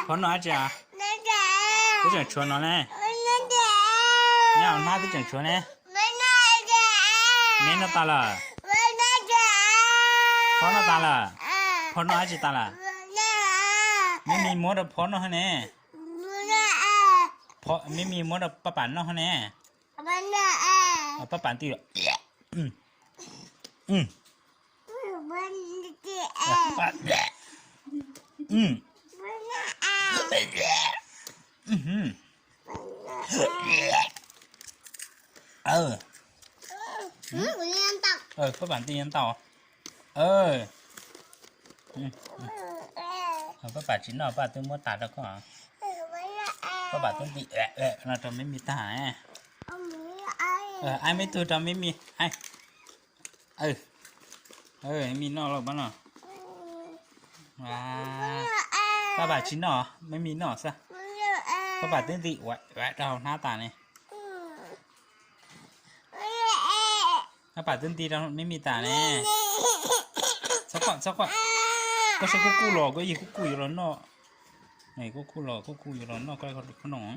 Phob noj dab tsi? Twb tseem tshuav no ne. Nyob hauv hnab twb tseem tshuav ne. Neb noj tas lawm? Phob noj tas lawm? Phob noj dab tsi tas lawm? Meb Mis muab rau Phob noj ne. Meb Mis muab rau Paj Pam noj ne. Paj Pam twb Paj Pam twb yeej ntau. Paj Pam tsis noj, Paj Pam twb muab tas rau koj. Paj Pam twb nti no rau Meb Mis tag. Aib me tug rau Meb Mis. Meb Mis noj los pab no. Paj Pam tsis noj, Meb Mis noj xwb. Paj Pam twb nti ua rau hauv hnab tas ne. Paj Pam twb nti rau Meb Mis tas ne. Txhob quaj, txhob quaj. Koj saib Kuj Kuj los, koj yig Kuj Kuj yuav los noj. Kuj Kuj los, Kuj Kuj yuav los noj koj khob noom.